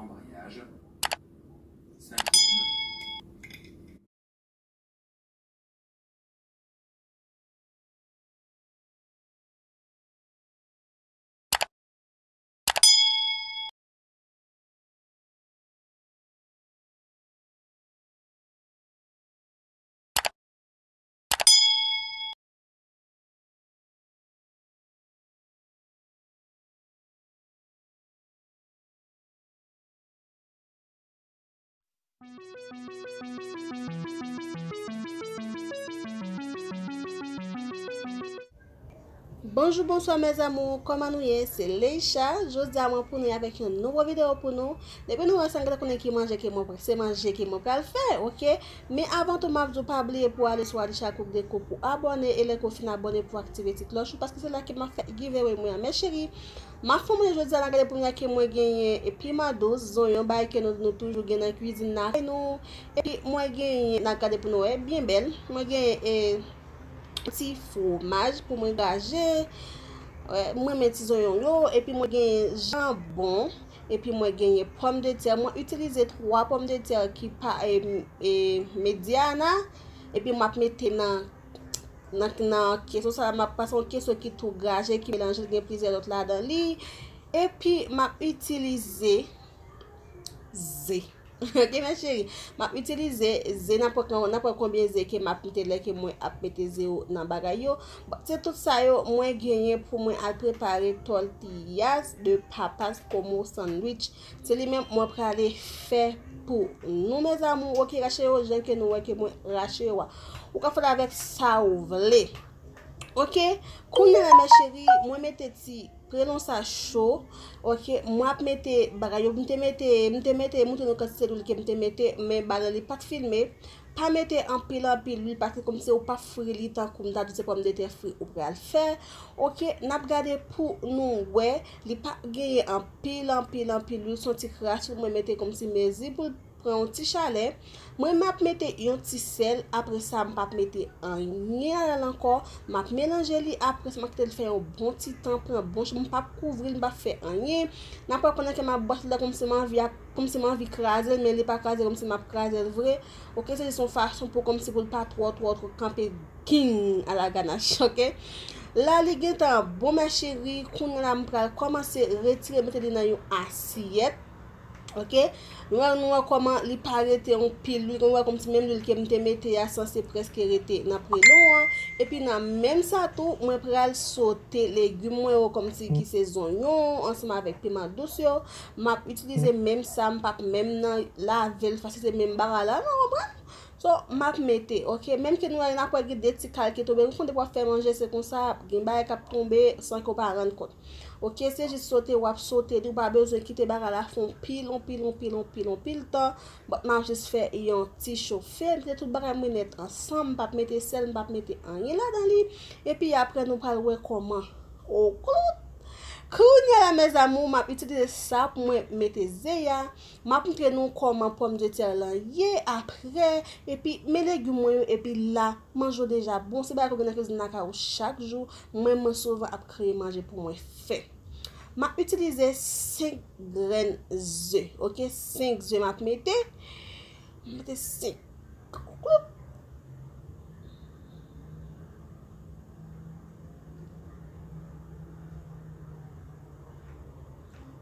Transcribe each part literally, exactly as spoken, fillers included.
Mariage. Cinquième. Bonjou, bonswa, mes amours, kòman nou ye? Se Leisha. Jodi a mwen pou nou avèk yon nouvo videyo pou nou. Depi nou wè sa, nou gentan konnen ki manje ke mwen, se manje ke mwen pral fè, oke? Men avan tou, m ap di w pa bliye pou ale sou Alisha Cook Deco pou abòne, e lè ke w fin abòne pou aktive ti klòch ou, paske se la ke m ap fè giveaway mwen an. Mes chéries, m ap fè manje jodi a, n a gade pou nou wè ke mwen genyen e piman dous, zonyon, bagay ke nou, nou toujou gen nan kwizin nan kay nou. Epi mwen genyen, n a gade pou nou wè, byen bèl. Mwen genyen e ti fwomaj pou mwen graje. Wè, mwen renmen ti zonyon yo. Epi mwen genyen janbon. Epi mwen genyen pòmdetè. Mwen itilize twa pòmdetè ki pa e, e, medyana. Epi m ap mete nan, nan, nan keso sa la. M ap pase yon keso ki tou graje, ki melanje, gen plizyè lòt ladan li. Epi m ap itilize ze. Ok, mes chéries. M ap itilize ze, n ap wè, n ap wè konbyen ze ke m ap mete lè ke mwen ap mete ze yo nan bagay yo. Bon, se tout sa yo mwen genyen pou mwen al prepare tortillas de papas como sandwich. Se li menm mwen prale fè pou nou, mes amours. Ok, rache yo jan ke nou wè ke mwen rache yo a. Ou ka fè l avèk sa ou vle. Ok, kounye a la, mes chéries, mwen mete ti prelon sa cho. Ok, mwen ap mete bagay yo, m te mete, m te mete, montre nou kantite lwil ke m te mete, men bagay li pa t filme. Pa mete anpil, anpil lwil, paske kòmsi ou p ap fri li tankou m ta di se pòmdetè fri ou pral fè. Ok, n ap gade pou nou wè, li pa genyen anpil, anpil, anpil lwil, se yon ti kras lwil mwen mete kòmsi mezi pou l pran yon ti chalè. Mwen, m ap mete yon ti sèl, apre sa, m p ap mete anyen ladan l ankò. M ap melanje li, apre sa, m ap kite l fè yon bon ti tan, pran bon ch-, m p ap kouvri l, m p ap fè anyen. N ap wè pandan ke m ap bwase l la, kòmsi m anvi ap, kòmsi m anvi kraze l, men li pa kraze, kòmsi m ap kraze l vre. Ok, se jis yon fason pou, kòmsi pou l pa twò, twò, twò kanpe king a la ganache, ok? La, li gentan bon, mes chéries, kounye a la, m pral kòmanse retire, mete li nan yon asiyèt. Ok, nou wè, nou wè kòman li pa rete yon pil lwil, nou wè kòmsi menm lwil ke m te mete a sanse prèske rete nan prelon an. Epi nan menm sa tou, mwen pral sote legim mwen yo kòmsi ki se zonyon ansanm avèk piman dous yo. M ap itilize menm sa, m p ap menm nan lave l, paske se menm bagay la, nou konprann? So, m ap mete, ok, menm ke nou wè, n ap wè gen de ti kal ki tonbe, ou konn depi w ap fè manje, se konsa, gen bagay k ap tonbe san ke w pa rann kont. Ok, se jis sote w ap sote li, ou pa bezwen kite bagay la fè yon pil, yon pil, yon pil, yon pil, yon pil tan. But m ap jis fè yon ti chofe, mete tout bagay mwen nèt ansanm, m p ap mete sèl, m p ap mete anyen ladan li. Epi apre nou pral wè kòman. Oh, klout! Kounye a la, mes amours, m ap itilize sa pou mwen mete ze a. M ap montre nou kòman pòmdetè lan ye apre, epi men legim mwen yo, epi la, manje yo deja bon. Se bagay ke w gen nan kwizin lakay ou chak jou. Mwen, mwen souvan ap kreye manje pou mwen fè. M ap itilize senk grenn ze, ok? Senk ze m ap mete. M mete senk. Kloup.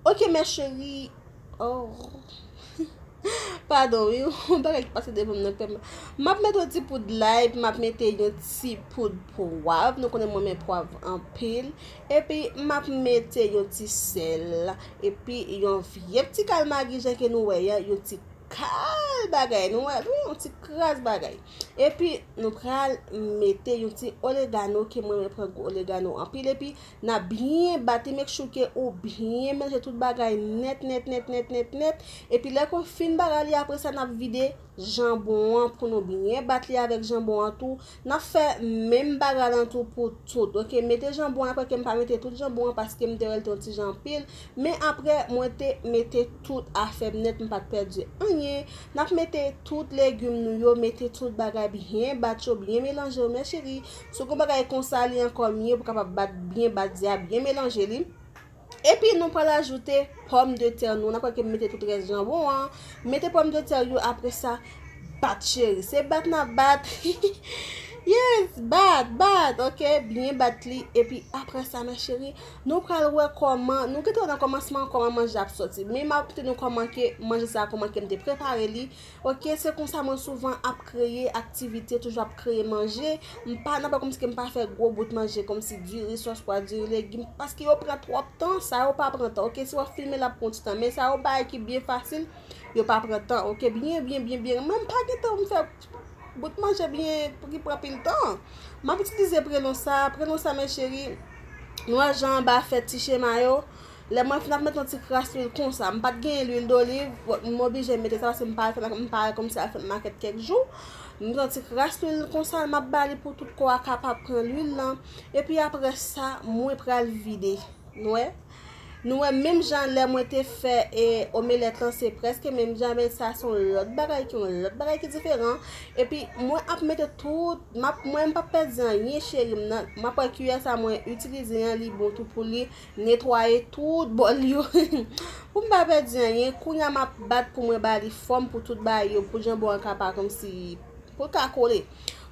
Ok, mes chéries. Oh. Padon, wi, yon bagay ki pase devan m nan k fè m. M ap mete yon ti poud lay, epi m ap mete yon ti poud pwav. Nou konnen mwen renmen pwav anpil. Epi m ap mete yon ti sèl. Epi yon vye ti kal magi, jan ke nou wè a, yon ti kal bagay, nou wè, wi, yon ti kras bagay. Epi nou pral mete yon ti oregano, ke mwen renmen pran gwo oregano anpil. Epi n ap byen bat li, make sure ke ou byen melanje tout bagay nèt, nèt, nèt, nèt, nèt, nèt. Epi lè ke w fin bagay li, apre sa, n ap vide janbon an pou nou byen bat li avèk janbon an tou. N ap fè menm bagay lan tou pou tout. Ok, mete janbon an, kwake m pa mete tout janbon an paske m te wè l te yon ti jan anpil. Men apre, mwen te mete tout afè m nèt, m pa t pèdi anyen. N ap mete tout legim nou yo, mete tout bagay byen bat yo, byen melanje yo, mes chéries. Si w gen bagay konsa, li ankò mye pou w kapab bat, byen bat ze a, byen melanje li. Epi nou pral ajoute pòmdetè nou. N ap wè ke m mete tout rès janbon an. Mete pòmdetè yo, apre sa, bat cheri. Se bat n ap bat. Yes, bat, bat, ok? Byen bat li. Epi apre sa, mes chéries, nou pral wè kòman, nou gentan wè nan kòmansman kòman manje ap sòti. Men m ap montre nou kòman ke manje sa, kòman ke m te prepare li. Ok, se konsa mwen souvan ap kreye aktivite, toujou ap kreye manje. M pa, n ap wè kòmsi ke m pa fè gwo bout manje, kòmsi diri, sòs pwa, diri, legim, paske yo pran twòp tan, sa yo pa pran tan. Ok, si w ap filme, l ap pran ti tan, men sa yo bagay ki byen fasil, yo pa pran tan. Ok, byen, byen, byen, byen. Mwen, m pa gen tan pou m fè bout manje byen, ki pran pil tan. M ap itilize prelon sa, prelon sa, mes chéries, nou wè jan anba fè ti chema yo. Lè mwen fin ap met yon ti kras lwil konsa, m pa t genyen lwil doliv, m oblije mete sa paske m pa al fè, m pa al kòmsi al fè makèt kèk jou. M met yon ti kras lwil konsa, m ap ba li pou tout kò a kapab pran lwil lan. Epi apre sa, mwen pral vide. Nou wè? Nou wè, menm jan lè mwen te fè e, omelèt lan, se prèske menm jan, men sa se yon lòt bagay ki, yon lòt bagay ki diferan. Epi mwen ap mete tout, m ap, mwen m p ap pèdi anyen, cheri m nan. M ap wè kiyè sa mwen itilize an, li bon tou pou li netwaye tout bòl yo. Pou m pa pèdi anyen, kounye a m ap bat pou mwen ba li fòm, pou tout bagay yo, pou janbon an ka pa kòmsi, pou l ka kole.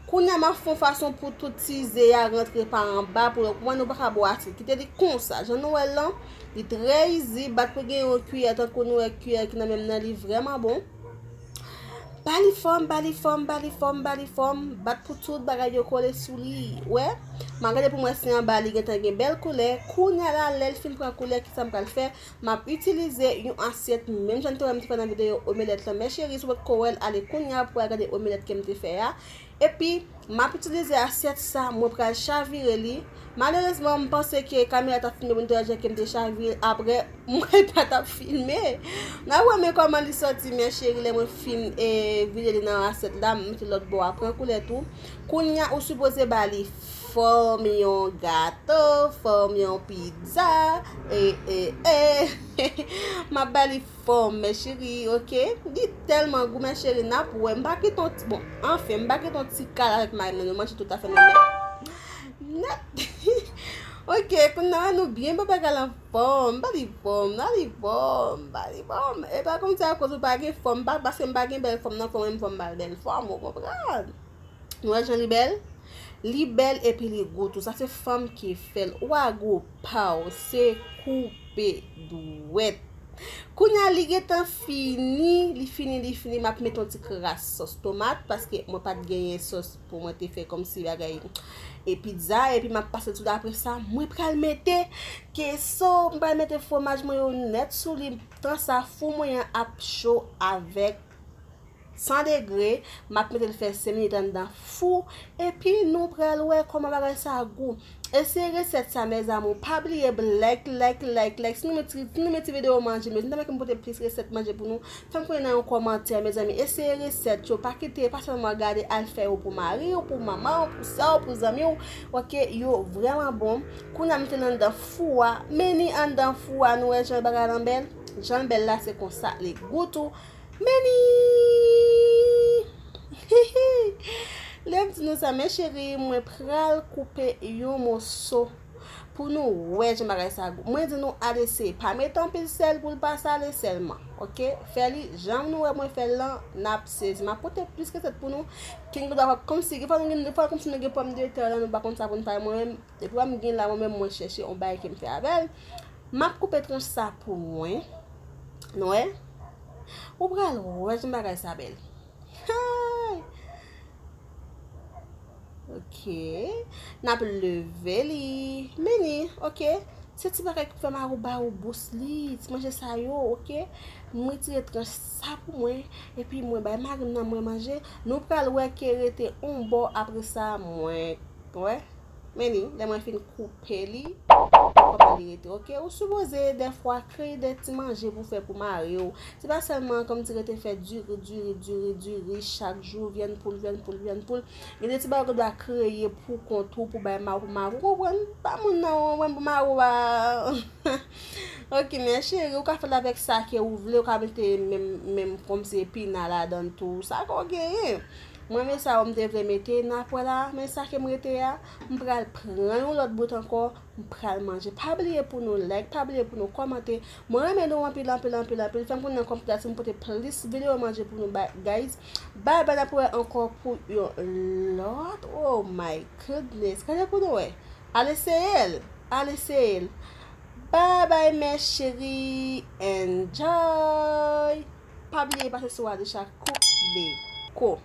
Kounye a m ap fè yon fason pou tout ti ze a rantre pa anba, pou yo konprann, nou pa ka bwase. Kite li konsa, jan nou wè l lan, li trè izi, bat pou gen yon kiyè, tankou nou wè kiyè ki nan men m nan, li vrèman bon. Ba li fòm, ba li fòm, ba li fòm, ba li fòm. Bat pou tout bagay yo kole sou li. Wè? M a gade pou m wè si anba li gentan gen bèl koulè. Kounye a la, lè l fin pran koulè, kisa m pral fè? M ap itilize yon asyèt, menm jan n te wè m te fè nan videyo omelèt lan. Mes chéries, si w potko wè l, ale kounye a pou w al gade omelèt ke m te fè a. Epi, m ap itilize asyèt sa, mwen pral chavire li. Malerezman, m panse ke kamera t ap filme pou n te wè jan ke m te chavire. Apre, mwen pa t ap filme. N a wè men kòman li sòti, mes chéries, lè mwen fin e, vide li nan asyèt la, m mete lòt bò a pran koulè tou. Kounye a, ou sipoze ba li fòm yon gato, fòm yon pizza, e, e, e. M ap ba li fòm, mes chéries, ok? Li tèlman gou, mes chéries, n ap wè. M pa kite yon ti, bon, anfen, m pa kite yon ti kal avèk mari m nan, nou manje tout afè nou nèt. Nèt. Ok, kounye a nou byen ba bagay lan fòm, ba li fòm, ba li fòm, ba li fòm. E pa kòmsi akoz ou pa gen fòm, pa paske m pa gen bèl fòm nan, fò mwen m fò m ba l bèl fòm, ou konprann? Nou wè jan li bèl? Li bèl epi li gou tou. Sa se fanm ki fè l. Ou a gou pa w, se koupe dwèt. Kounye a li gentan fini, li fini, li fini. M ap mete yon ti kras sòs tomat, paske mwen pa t genyen sòs pou mwen te fè kòmsi bagay e pizza. Epi m ap pase tou apre sa, mwen pral mete keso, mwen pral mete fwomaj mwen yo nèt sou li. Tan sa, fou mwen an ap cho avèk san degre, m ap mete l fè senk minit anndan fou, epi nou pral wè kòman bagay sa gou. Eseye resèt sa, mes amours. Pa bliye like, like, like, like. Si nou met, si nou met videyo manje, men si nou ta renmen ke m pote plis resèt manje pou nou, fè m konnen nan yon kòmantè, mezanmi. Eseye resèt yo. Pa kite, pa sèlman gade, al fè yo pou mari w, pou manman w, pou sè w, pou zanmi w. Ok, yo vrèman bon. Kounye a mete l anndan fou a. Men ni anndan fou a, nou wè jan bagay lan bèl. Jan l bèl la, se konsa li gou tou. Men ni! Lè m di nou sa, mes chéries, mwen pral koupe yon moso pou nou wè jan bagay sa gou. Mwen di nou al eseye. Pa mete anpil sèl pou l pa sale sèlman. Ok? Fè li jan nou wè mwen fè l lan, n ap sezi. M ap pote plis resèt pou nou. Kin gen dwa kòmsi, gen fwa nou gen, gen fwa kòmsi nou gen pòmdetè lan, nou pa konn sa pou n fè. Mwen menm, depi w a m gen la, mwen menm mwen chèche yon bagay ke m fè avè l. M ap koupe tranch sa pou mwen. Nou wè? Ou pral wè jan bagay sa bèl. Hey! Ok. N ap leve li. Men ni, ok. Se ti bagay ki fè mari w ba ou bous li. Ti manje sa yo, ok. M retire tranch sa pou mwen. Epi mwen bay mari m nan mwen manje. Nou pral wè ke rete on bò apre sa mwen. Wè. Men ni, lè mwen fin koupe li, kòman li rete, ok? Ou sipoze, dèfwa, kreye de ti manje pou fè pou mari w. Se pa sèlman kòmsi rete fè diri, diri, diri, diri, chak jou, vyann poul, vyann poul, vyann poul. Gen de ti bagay ou dwa kreye pou kont ou, pou bay mari w, pou mari w. Ou konprann? Pa moun nan, ou konprann, pou mari w, pa. Ok, mes chéries, ou ka fè l avèk sa ke ou vle, ou ka mete menm, menm kòmsi epina ladan l tou. Sa ke w genyen. Mwen men sa yo m te vle mete nan apre la, men sa ke m rete a, m pral pran yon lòt bout ankò, m pral manje. Pa bliye pou nou like, pa bliye pou nou kòmante. Mwen renmen nou anpil, anpil, anpil, anpil. Fè m konnen nan kòmantè si m pote plis videyo manje pou nou, ba- guys. Bye bye, n ap wè ankò pou yon lòt. Oh my goodness. Gade pou nou wè. Ale seye l. Ale seye l. Bye bye, mes chéris. Enjoy. Pa bliye pase sou Adisha Cook Déco.